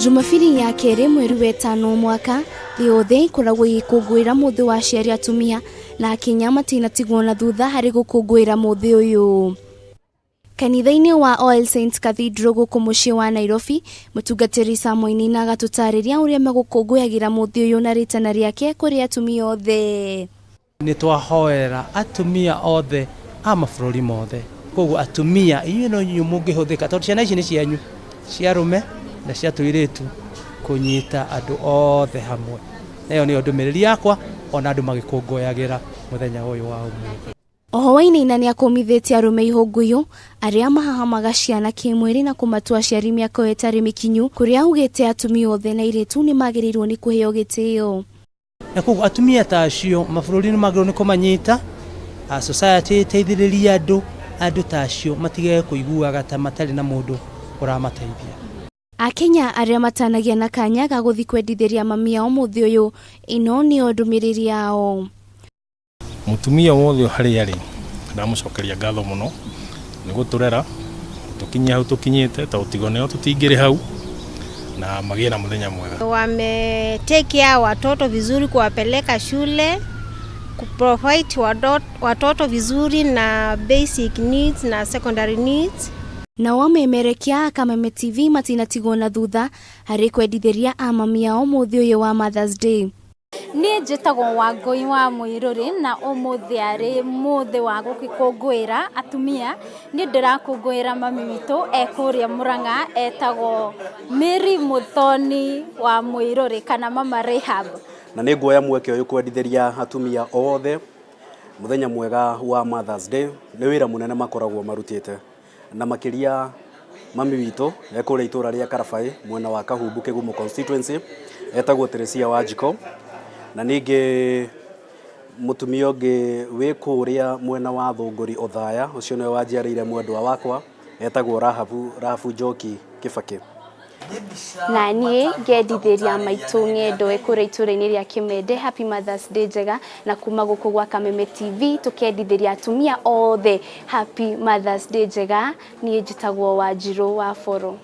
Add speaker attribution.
Speaker 1: Jumabiri ya kerĩ mweri wetano mwaka thĩ yothe ĩkoragwo ĩgĩkũngũĩra mũthĩ wa aciari atumia na akenya matinatigwo na thutha harĩ gũkũngũĩra mũthĩ ũyũ. Kanitha-inĩ wa All Saints Cathedral gũkũ mũciĩ wa Nairobi, mũtungatĩri Sam Wainaina agatũtarĩria ũrĩa megũkũngũyagĩra mũthĩ ũyũ na rĩtana rĩake kũrĩ atumia othe.
Speaker 2: Nĩ twahoera atumia othe a mabũrũri mothe. Koguo atumia inyuĩ no inyuĩ mũngĩhũthĩka tondũ ciana ici nĩ cianyu cia arũme na cia tũirĩtu kũnyita andũ othe hamwe. Na ĩyo nĩyo ndũmĩrĩri yakwa ona andũ magĩkũngũyagĩra mũthenya ũyũ wa ũmũthĩ.
Speaker 1: Oho Wainaina nĩakũmithĩtie arũme ihũngũyũ arĩa mahahamaga ciana kĩmwĩrĩ na kũmatua aciari mĩaka ĩyo ĩtarĩ mĩkinyu kũrĩa augĩte atumia othe na airĩtu nĩmagĩrĩirwo nĩ kũheo gĩtĩo.
Speaker 2: Na koguo atumia ta acio mabũrũri nĩ magĩrĩirwo nĩ kũmanyita, society ĩteithĩrĩrie andũ, andũ ta acio matige kũiguaga ta matarĩ na mũndũ ũramateithia.
Speaker 1: Akenya arĩa matanagĩa na kanya ga gũthiĩ kwendithĩria mami ao mũthĩ ũyũ, ĩno nĩyo ndũmĩrĩri yao.
Speaker 3: Mũtumia wothe harĩa arĩ ndamũcokeria ngatho mũno nĩ gũtũrera tũkinyia hau tũkinyĩte tondũ tiga nĩo tũtingĩrĩ hau na magĩe na mũthenya mwega.
Speaker 4: Wame take care watoto vizuri, kuwapeleka shule, kuprovide watoto vizuri na basic needs na secondary needs.
Speaker 1: Nao amemerekia a Kameme TV matinatigwo na thutha harĩ kwendithĩria a mami ao mũthĩ ũyũ wa Mother's Day.
Speaker 5: Niĩ njĩtagwo Wangũi wa Mũirũrĩ na ũmũthĩ arĩ mũthĩ wa gũgĩkũngũĩra atumia. Niĩ ndĩrakũngũĩra mami witũ e kũrĩa Mũrang'a etagwo Mary Mũthoni wa Mũirũrĩ kana Mama Rahab.
Speaker 6: Na nĩ nguoya mweke ũyũ kwendithĩria atumia othe mũthenya mwega wa Mother's Day. Nĩ wĩra mũnene makoragwo marutĩte. Na makĩria mami witũ e kũrĩa itũra rĩa Karabaĩ mwena wa Kahumbu Kĩgumo constituency etagwo Teresia Wanjikũ. Na ningĩ mũtumia ũngĩ wĩ kũrĩa mwena wa Thũngũri Othaya, ũcio nĩwe wanjiarĩire mwendwa wakwa etagwo Rahabu, Rahabu Njoki Kĩbakĩ.
Speaker 1: Na niĩ ngendithĩria maitũ ng'endo e kũrĩa itũra-inĩ rĩa Kĩmende Happy Mother's Day njega, na kuma gũkũ gwa Kameme TV tũkendithĩria atumia othe Happy Mother's Day njega. Niĩ njĩtagwo Wanjirũ wa Boro.